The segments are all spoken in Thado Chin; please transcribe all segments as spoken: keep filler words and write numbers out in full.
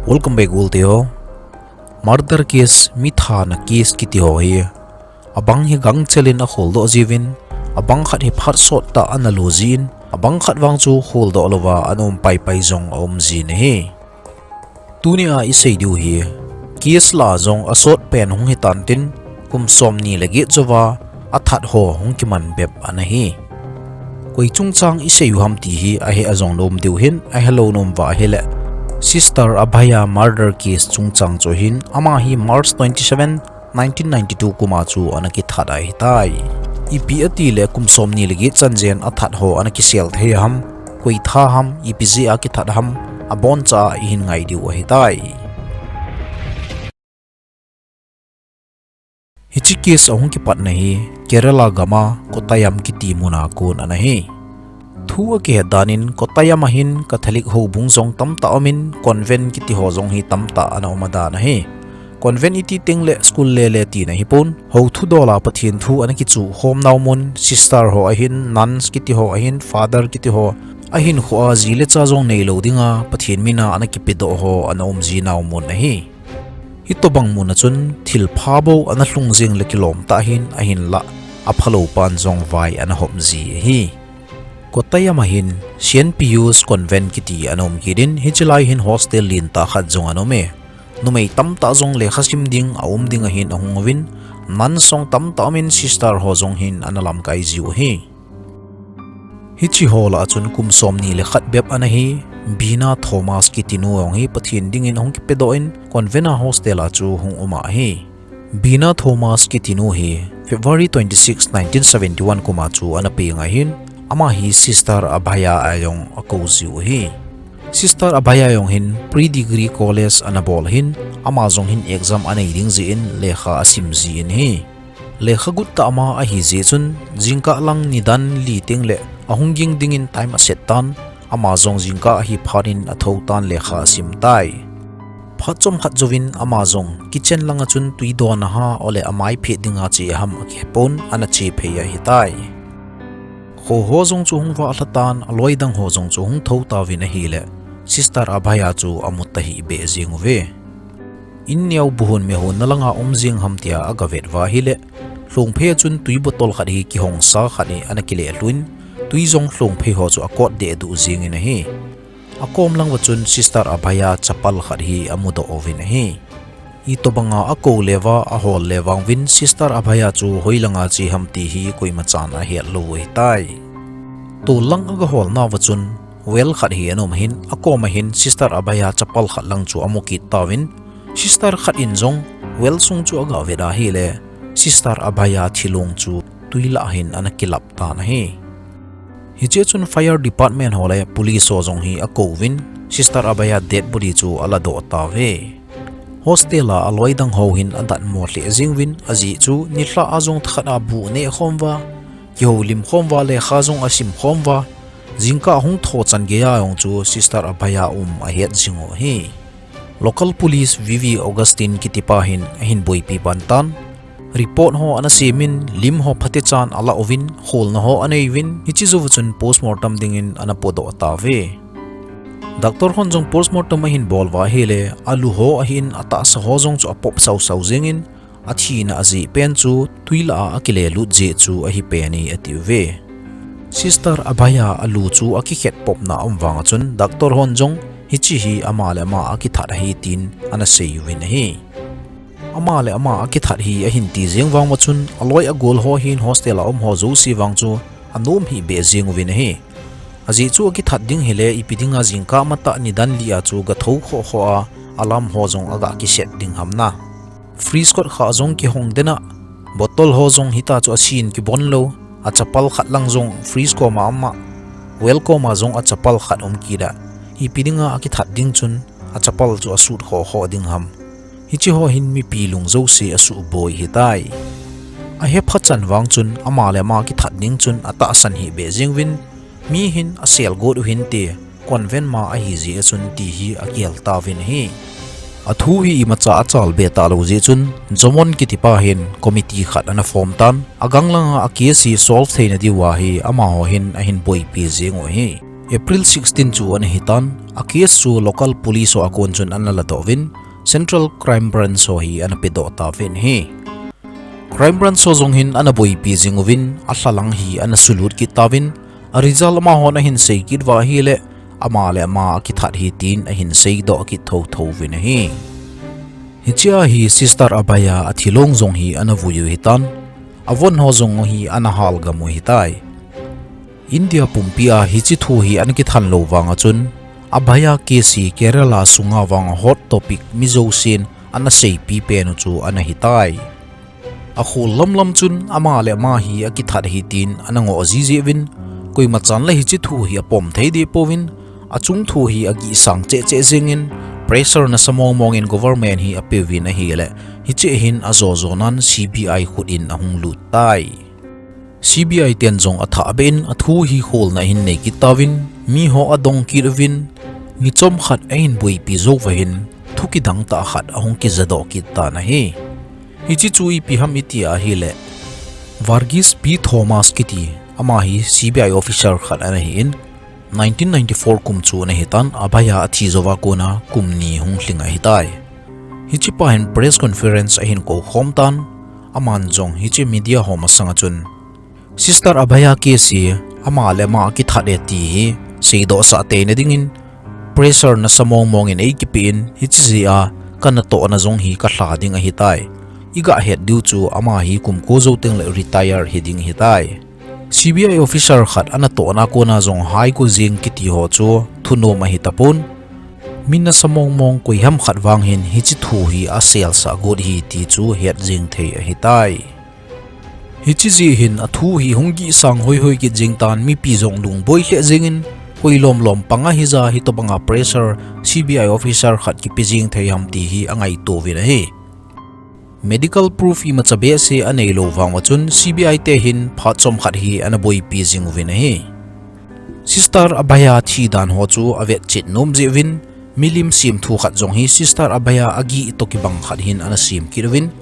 Welcome back, ul te ho. Murder case, mi thana case kiti ho hi, abang hi gangchel in akholdoh jiuvin, abang khat hi phat sot tah a ana lo jin, abang khat vang chu kholdoh louva ana um paipai jong aum jin ahi. Tunia isei diu hi, case lah a jong asot pen hung hitan tin, kum somni le get jouva athat ho hung kiman bep ana hi. Koi chungchang isei u ham ti hi ahe a jong nom diu hin, ahelou nom uva ahile, Sister Abhaya murder case chungchang chu hin, ama hi March twenty-seven, nineteen ninety-two kum a chu ana kithat ahitai. Ipi ati le kum somni le get chan jen athat ho ana kisel thei ham, koi tha ham, ipi jeh a kithat ham, aboncha a ihin ngai diu ahitai. Hiche case ahung kipatna hi Kerala gam a Kottayam kiti mun a kon ana hi. Thu akihet dan in Kottayam a hin Catholic houbung jong tamtah um in, convent kiti ho jong hi tamtah ana um adan ahi. Convent iti teng le school lele tina hipon, hou thudol a Pathen thu ana kichuh khom nau mun, sister ho ahin, nuns kiti ho ahin, father kiti ho ahin, kho a ji le cha jong neilou dinga Pathen min a ana kipedoh ho ana um ji nau mun ahi. Hitobang mun a chun thilpha bou ana lhung jeng le kilom tah hin, ahinlah aphalou pan jong vai ana hom ji ahi. Kottayam a hin Saint Pius Convent kiti ana um kit in, hiche lai hin hostel lentah khat jong ana um e. Numei tamtah jong lekha sim ding aum ding ahin ahung uvin, nuns jong tamtah um in, sister ho jong hin ana lamkai jiu ahi. Hiche ho lah a chun kum somni le khat bep ana hi, Bina Thomas kiti nu jong hi Pathen dingin ahung kipedoh in, convent a hostel a chu hung um ahi. Bina Thomas kiti nu hi February twenty-six, nineteen seventy-one kum a chu ana peng ahin, ama hi Sister Abhaya a jong akou jiu ahi. Sister Abhaya jong hin pre-degree college ana bol ahin, ama jong hin exam anei ding jeh in lekha asim jin ahi. Lekha gut tah ma ahi jeh chun, jingkah lang nidan li teng le ahung ging dingin time aset tan, ama jong jingkah ahi phat in athou tan lekha asim tai. Phat chomkhat jouvin ama jong kitchen lang a chun tui don aha ole amai phet dinga che ham akihepon ana che phei ahitai. Kho ho jong chu hung vah lha tan, aloi dang ho jong chu hung thou tauvin ahile, Sister Abhaya chu amu tahih beh jeng uve. In neo buhon mehon na langa um jeng ham tia aga vet uva ahile, lhongphei a chun tui bottle khat hi kihong sa khat hi ana kile lhun, tui jong lhongphei ho chu akot deh duh jeng in ahi. Akom lang uva chun Sister Abhaya chappal khat hi amudoh uvin ahi. Itobanga akou le uva, ahol le vang uvin Sister Abhaya chu hoi langa che ham ti hi koima chan ahet lou ahitai. Tol lang aga holna uva chun well khat hi ana um ahin, akom a hin Sister Abhaya chappal khat lang chu amu kit tauvin, sister khat in jong well sung chu aga vet ahile, Sister Abhaya thilong chu tui lah a hin ana kilap tan ahi. Hiche chun fire department ho le police ho jong hi akouvin, Sister Abhaya dead body chu aladoh tauve. Hostel a aloi dang ho hin adatmo lheh jeng uvin, ajeh chu nilhah a jong thakhat a bu aneh khom uva, kihoulim khom uva, lekha jong asim khom uva, jingkah hung thou chan geiya jong chu Sister Abhaya um ahet jing u ahi. Local police V V Augustine kitipa hin ahin boipi pan tan. Report ho ana semin, lim ho phatechan alah uvin, kholna ho anei uvin, hiche jouva chun postmortem dingin ana podoh tauve. Doctor hon jong postmortem ahin bol uva ahile, alu ho ahin, atahsa ho jong chu apop sausau jengin, athina ajeh pen chu tui lah a akile lut jeh chu ahi pen e atiuve. Sister Abhaya alu chu akikhet popna aum vanga chun, doctor hon jong hiche hi ama le ama akithat ahi tin ana sei uvin ahi. Ama le ama akithat hi ahin ti jeng vang uva chun, aloi agol ho hin hostel a um ho jouse vang chu anom hih beh jeng uvin ahi. Ajeh chu akithat ding hile ipi dinga jingkah matah nidan li a chu gathou khoh khoh a, alarm ho jong aga kiset ding ham na. Fridge kot kha jong kihong den a, bottle ho jong hita chu asin kibon lou, achappal khat lang jong fridge koma um a, well koma jong achappal khat um kit a, ipi dinga akithat ding chun achappal chu asut khoh khoh ding ham. Hiche ho hin mipi lung jouse asuhboi ahitai. Ahe phat chan vang chun ama le ama kithat ding chun atahsan hih beh jeng uvin, mi hin asel got u hinte, convent ma ahi jeh a chun ti hi agel tauvin ahi. Athu hi imacha achal be talou jeh chun, Jomon kitipa hin committee khat ana form tan, agang langa acase hi solve theina diuva hi amaho hin ahin boipi jeng u ahi. April sixteen chu ana hitan, a case chu local police ho a kon chun ana ladoh uvin, Central Crime Branch ho hi ana pedoh tauvin ahi. Crime Branch ho jong hin ana boipi jing uvin, alha lang hi ana sulut kit tauvin, a result amahon ahin sei kit uva ahile, ama le ama akithat ahi tin ahin seidoh kit thotho uvin ahi. Hichea hi Sister Abhaya athi long jong hi ana vui u ahitan, avon ho jong hi ana halgam u ahitai. India pumpi a hiche thu hi ana kithan lou vang a chun, Abhaya case hi Kerala sunga vang a hot topic mi jousen ana seipi pen u chu ana hitai. Akhol lamlam chun ama le ama hi akithat ahi tin ana ngoh jiji uvin, koima chan le hiche thu hi apom thei deh pouvin, achung thu hi agihsang cheh cheh jengin, pressure nasa mong mongin government hi apeuvin ahile, hiche hin ajo jo nan C B I khut in ahung lut tai. C B I ten jong athah beh in athu hi kholna ahin nei kit tauvin, mi ho adong kit uvin, mi chomkhat ahin boipi jou uva hin, thu kidang tah khat ahung kijadoh kit tan ahi. Hiche chu ipi ham iti ahile, Varghese P Thomas kiti, ama hi C B I officer khat ana hin, nineteen ninety-four kum chu ana hitan, Abhaya athi jouva kona kum ni hung lhing ahitai. Hiche pa hin press conference ahin kou khom tan, aman jong hiche media ho masanga chun, Sister Abhaya case hi ama le ama akithat e ti hi seidoh sah teina dingin, pressure nasa mong mongin eikipe in, hiche jeh a kanatohna jong hi kalha ding ahitai. Igah het diu chu ama hi kum ko jou teng le retire hi ding ahitai. C B I officer khat anatohna kona jong haigo jeng kiti ho chu thunom ahi tapon. Mi nasa mong mong koi ham khat vang hin hiche thu hi aselsah got ahi ti chu het jeng thei ahitai. Hiche jeh hin athu hi hung gihsang hoi hoi kit jeng tan, mipi jong lungboi lheh jengin, koi lom lom panga hija hitobanga pressure C B I officer khat kipe jeng thei ham ti hi angaito uvin ahi. Medical proof imacha behseh anei lou vang uva chun C B I te hin phat chomkhat hi ana boipi jing uvin ahi. Sister Abhaya thi dan ho chu avetchet nom jeh uvin, milim semthu khat jong hi Sister Abhaya agih toh kibang khat hin ana sem kit uvin,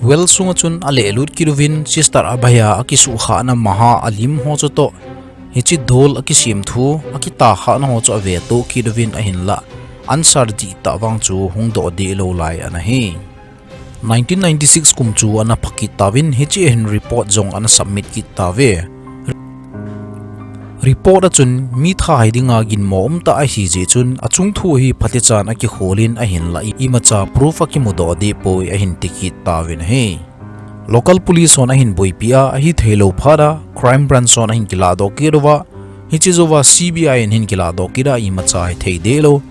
well sunga chun alehlut kit uvin, Sister Abhaya akisuhkhahna maha alim ho chutoh, hiche dol akisemthu, akitakhahna ho chu avetoh kit uvin ahinlah, answer dihtah vang chu hung doh deh lou lai ana hi. Nineteen ninety-six kum chu ana pha kit tauvin, hiche hin report jong ana submit kit tauve. Report a chun mi tha hi dinga ginmo umtah ahi jeh chun achung thu hi phatechan akikholin ahinlah imacha proof akimudoh deh poi ahin ti kit tauvin ahi. Local police hon ahin boipi a, ahithei lou phat a Crime Branch hon ahin kilahdoh kit uva, hiche jouva C B I in ahin kilahdoh kit a, imacha hithei deh lou.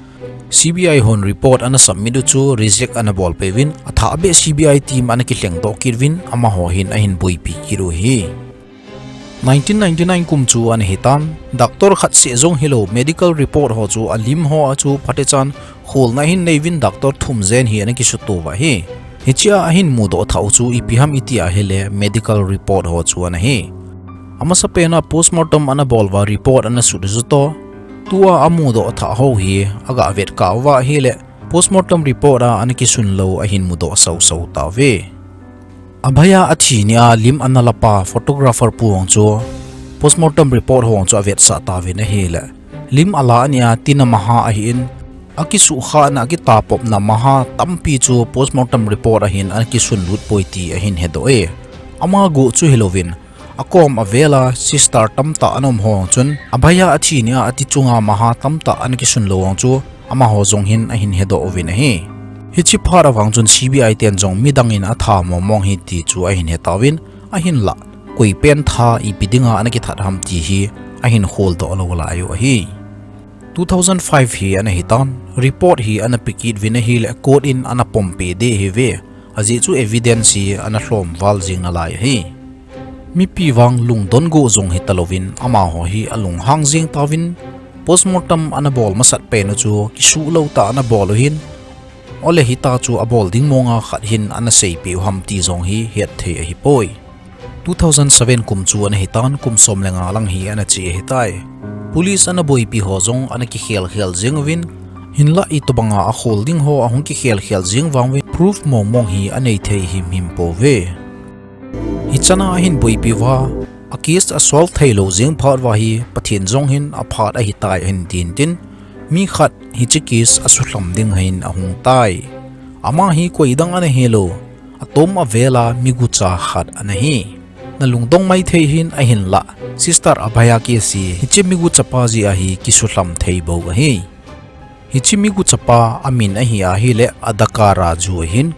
C B I hon report ana submit u chu reject ana bolpeh uvin, athah beh C B I team ana kilhengdoh kit uvin, amaho hin ahin boipi kit u ahi. Nineteen ninety-nine kum chu ana hitan, doctor khat seh jong hilou medical report ho chu alim ho a chu phatechan kholna ahin nei uvin, doctor thum jen hi ana kisuto uva ahi. Hichea ahin mudoh thah u chu ipi ham iti ahile medical report ho chu ana hi. Amasapen a postmortem ana bol uva report ana sut u chutoh, tua amudoh thah ho hi agah vetkah uva ahile postmortem report a ana kisun lou ahin mudoh sausau tauve. Abhaya athi nia lim ana lapa photographer pu hon chu postmortem report ho chu avetsah tauvin ahile, lim ala nia tina maha ahin, akisuhkhahna, akitapopna maha tampi chu postmortem report a hin ana kisunlut poi ti ahin hedoh e. Ama guh chu hilouvin, akom avela sister tamtah ana um ho chun, Abhaya athi nia ati chunga maha tamtah ana kisun lou ho chu amaho jong hin ahin hedoh uvin ahi. Hiche phat a vang chun C B I ten jong midang in atha mong mong ahi ti chu ahin hetauvin, ahinlah koipen tha ipi dinga ana kithat ham ti hi ahin kholdoh lou lai u ahi. Two thousand five hi ana hitan, report hi ana pe kit uvin ahile court in ana pompeh deh ahiuve, ajeh chu evidence hi ana lhom val jing nalai ahi. Mipi vang lungdon guh jong hitalouvin amaho hi alunghang jeng tauvin, postmortem ana bol masat pen u chu kisuh lou tah ana bol u ahin, ole hitia chu abol ding monga khat hin ana seipeh u ham ti jong hi hetthei ahipoi. Two thousand seven kum chu ana hitan, kum som le nga lang hi ana che ahitai. Police ana boipi ho jong ana kikhel khel jeng uvin, hinlah itobanga akhol ding ho ahung kikhel khel jeng vang uvin proof mong mong hi anei thei himhim pouve. Hichana ahin boipi uva, A case a solve thei lou jing phat uva hi Pathen jong hin aphat ahitai ahin tin tin, mi khat hiche case a sutham ding hin ahung tai. Ama hi koi dang ana hilou, atom a vela migucha khat ana hi. Na lungdong mai thei hin ahinlah, Sister Abhaya case hi hiche migucha pa jeh a hi kisutham thei bou ahi. Hiche migucha pa amin ahi ahile Adaka Raju ahin.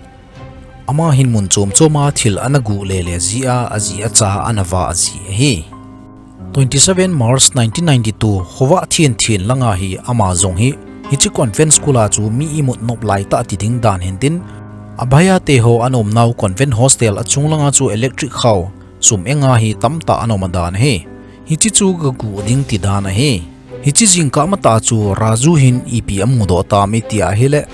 Ama hin mun chom chom a thil ana gu le le ji a, aji acha ana va ji ahi. Twenty seven March nineteen ninety two, khovah thien thien langa hi ama jong hi, hiche convent school a chu mi imut nop lai tah ti ding dan hin tin, Abhaya te ho ana umnau convent hostel a chung langa chu electric khao, sum enga hi tamtah ana um a dan ahi. Hiche chu ga gu ding ti dan ahi. Hiche jingkah matah chu Raju hin ipi amudoh tam iti ahile,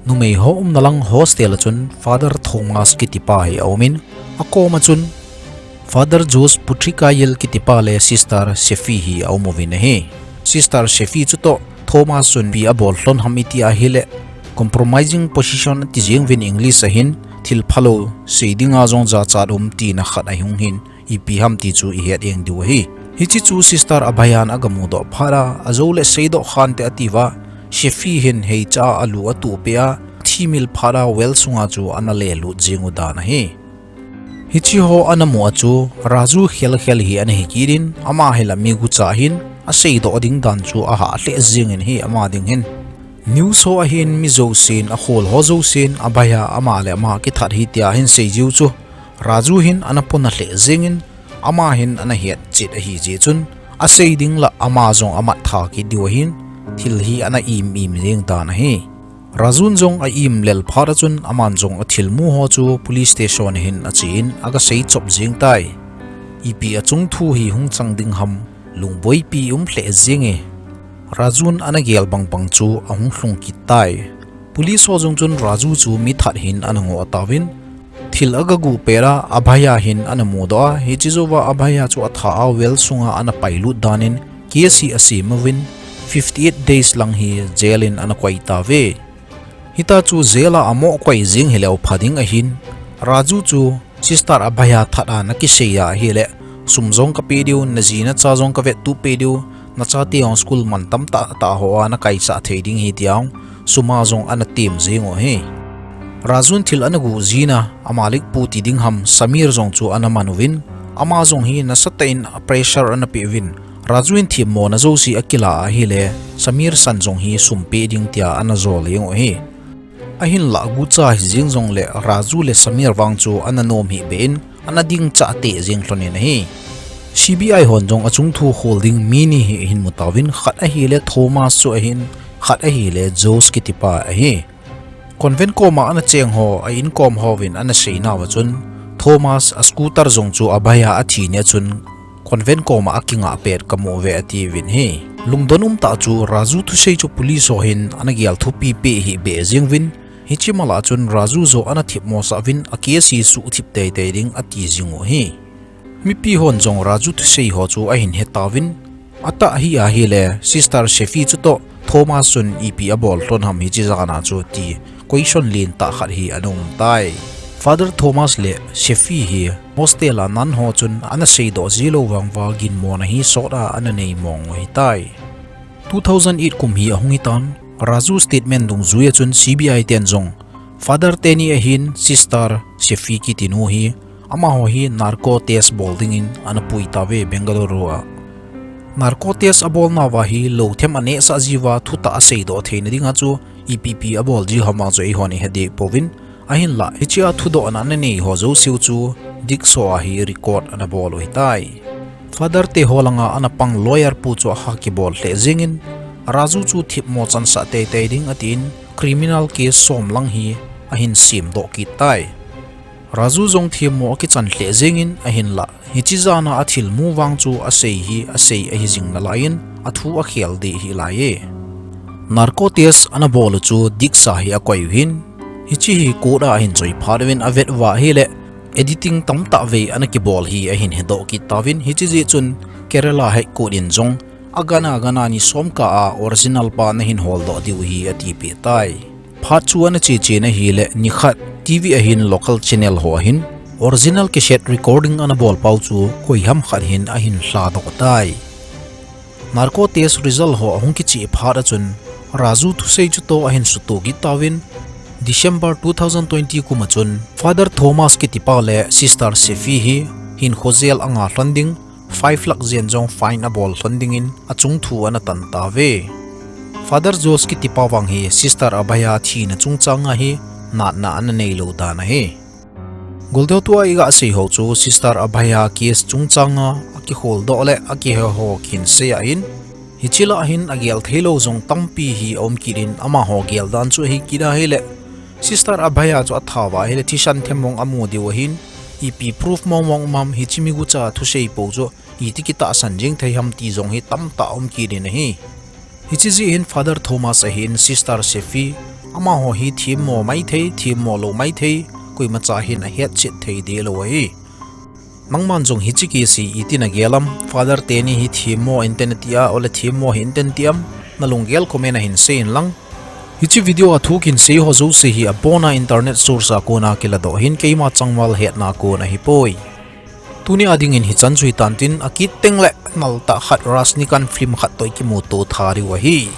numei ho umna lang hostel a chun Father Thomas kitipa hi aumin, akoma chun Father Jose Putrikayil kitipa le Sister Shefi hi aum uvin ahi. Sister Shefi chutoh Thomas chun ipi abol lhon ham iti ahile, compromising position ati jeng uvin English a hin, thil phalou sei dinga jong jachat um tina khat ahung hin, ipi ham ti chu ihet jeng diu ahi. Hiche chu Sister Abhaya in aga mudoh phat a, ajou le seidoh khante atiuva, Shefi hin heicha a alu atuh peh a, thimil phat a well sunga chu ana lelut jing u dan ahi. Hiche ho ana mu a chu Raju khel khel hi ana hi kit in, ama hi la migucha hin aseidoh ding dan chu ahah lheh jing in ahi ama ding hin. News ho a hin mi jousen, akhol ho jousen, Abhaya ama le ama kithat ahi tia hin sei jiu chu Raju hin ana pona lheh jing in, ama hin ana het chet ahi jeh chun, asei ding la ama jong amat tha kit diu ahin, thil hi ana im im jeng dan ahi. Raju in jong a im lel phat a chun aman jong athilmu ho chu police station a hin ache in aga sei chop jeng tai. Ipi achung thu hi hung chang ding ham, lungboipi um lheh jeng e. Raju in ana gel bang bang chu ahung lhung kit tai. Police ho jong chun Raju chu mi that hin ana ngoh tauvin, thil aga gu pet a Abhaya hin ana mudoh a, hiche jouva Abhaya chu atha a well sunga ana pailut dan in case hi asem uvin, fifty eight days lang hi jail in ana koi tauve. Hita chu jail a amoh koi jeng hileu pha ding ahin, Raju chu Sister Abhaya that a ana kisei a ahile, sum jong kapeh diu, naji nacha jong kavettup peh diu, nachate jong school man tamtah tah ho a nakaisah thei ding ahi tia jong, sum a jong ana tem jeng u ahi. Raju in thil ana gu jin a, amalik pu ti ding ham, Samir jong chu ana man uvin, ama jong hi nasatah in pressure ana pe uvin, Raju in themmona jouse akila ahile, Samir san jong hi sum peh ding tia ana jol jeng u ahi. Ahinlah gucha hi jeng jongle Raju le Samir vang chu ana nom hih beh in, ana dingchah teh jeng lhon in ahi. C B I hon jong achung thu khol ding mi ni hi ahin mu tauvin, khat ahile Thomas chu ahin, khat ahile Jose kitipa ahi. Convent koma ana cheng ho, a inkom hovin ana seinauva chun, Thomas a scooter jong chu Abhaya athi nia chun, convent koma akingah pet kamu uve atiuvin ahi. Lungdon umtah chu Raju thusei chu police ho hin ana gel thupi peh hih beh jeng uvin, hiche mal a chun Raju joh ana themmosah uvin a case hi suhthip teitei ding ati jing u ahi. Mipi hon jong Raju thusei ho chu ahin hetauvin, atah hi ahile Sister Shefi chutoh Thomas chun ipi abol lhon ham hiche jan a chu ti question lentah khat hi ana um tai. Father Thomas le Shefi hi hostel a nun ho chun ana seidoh ji lou vang uva ginmona hi sot a ana nei mong u ahitai. Two thousand eight kum hi ahung hitan, Raju statement dungjui a chun C B I ten jong Father teni ahin Sister Shefi kitinu hi, amaho hi narco test bol dingin ana pui tauve Bengaluru a. Narco test abolnauva hi lou them anehsah jiuva thutah aseidoh theina dinga chu ipi ipi abol ji ham vang chu eihon ihet deh pouvin, ahinlah hichea thudohna ana nei ho jouseu chu dikso a hi record ana bol u ahitai. Father te ho langa ana pang lawyer pu chu aha kibol lheh jengin, Raju chu themmo chansah teitei ding atin, criminal case som lang hi ahin semdoh kit tai. Raju jong themmo akichan lheh jengin ahinlah, hiche jana athilmu vang chu asei hi asei ahi jing nalaiyin, athu akhel deh hih laiye. Narco test ana bol u chu diksa hi akoi u hin, hiche hi court a ahin choi phat uvin avet uva ahile, editing tamtah vei ana kibol hi ahin hedoh kit tauvin, hiche jeh chun Kerala High Court in jong agana gana ni som kah a original pa nahin holdoh diu hi atipeh tai. Phat chu ana chechen ahile, nikhat TV ahin local channel ho ahin Original cassette recording ana bol pau chu koiham khat hin ahin lhadoh tai. Narco test result ho ahung kichih phat a chun Raju thusei chu toh ahin sutoh kit tauvin, December two thousand twenty kum a chun Father Thomas kitipa le Sister Sefi hi hinkho jail anga lhon ding, five lakh jen jong fine abol lhon dingin achung thu ana tan tauve. Father Josh kitipa vang hi Sister Abhaya thina chungchang a hi natna ana neilou dan ahi. Goldoh tua iga sei ho chu Sister Abhaya case chungchang a akikholdoh le akihe ho kinsei ahin, hiche lah a hin agel theilou jong tampi hi aum kit in, amaho gel dan chu ahi kit ahile, Sister Abhaya chu athauva ahile thisan themmong amu diu ahin, ipi proof mongmong um ham, hiche migucha thusei pou chu iti kitahsan jing thei ham ti jong hi tamtah aum kit in ahi. Hiche jeh hin Father Thomas ahin Sister Sefi, amaho hi themmo maithei, themmo lou maithei, koimacha hin ahetchet thei dehlou ahi. Nangman jong hiche case hi iti nagel am, Father teni hi themmo inte nati a, ole themmo hinte nati am, nalunggel comment a hin seiyin lang. Hiche video a thu kinsei ho jouse hi abona internet source a kona kiladoh ahin, keima changval hetna a kon ahipoi. Tuni a dingin hichan chu hitan tin, akit tengle naltah khat Rajnikant film khat toh ikimuto tha diu ahi.